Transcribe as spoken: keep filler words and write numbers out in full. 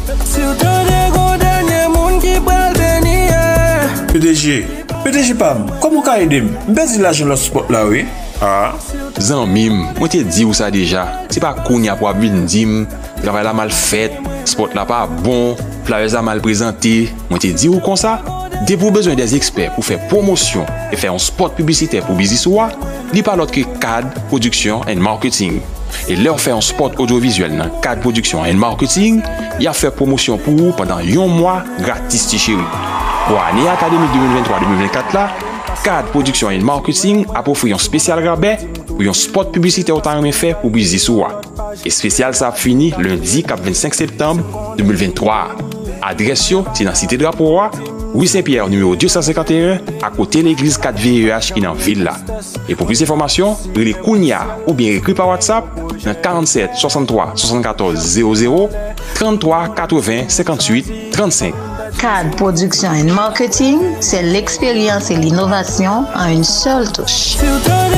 Si w tande gon dènye moun ki pral beni, eh. P D G, P D G pa m, kòman w ka ede m? M pèdi lajan lòt spòt la wi. Ah, zanmi m, mwen te di w sa deja. Se pa kounye a pou w ap vin di m travay la mal fèt, spòt la pa bon, flyers la mal prezante. Mwen te di w konsa. Depi w bezwen des ekspè pou fè pwomosyon e fè yon spòt piblisitè pou biznis ou a, li pa lòt ke Cad Production and Marketing. E lè w fè yon spòt odyovizyèl nan Cad Production and Marketing, y ap fè pwomosyon pou ou pandan yon mwa gratis ti cheri. Pou ane akademik de mil venntwa de mil vennkat la, Cad Production and Marketing ap ofri yon espesyal rabè pou yon spòt piblisitè w ta renmen fè pou biznis ou a. Espesyal sa ap fini lendi k ap vennsenk septanm de mil venntwa a. Adrès yo se nan Site Drapo a, ri Sen Pyè, nimewo de san senkanteyen, akote legliz kat V E H ki nan vil la. E pou plis enfòmasyon, rele kounye a oubyen ekri pa WhatsApp nan karannsèt swasanntwa swasannkatòz zewo zewo, tranntwa katreven senkantuit trannsenk. Cad Production and Marketing, c'est l'expérience et l'innovation en une seule touche. Si w tande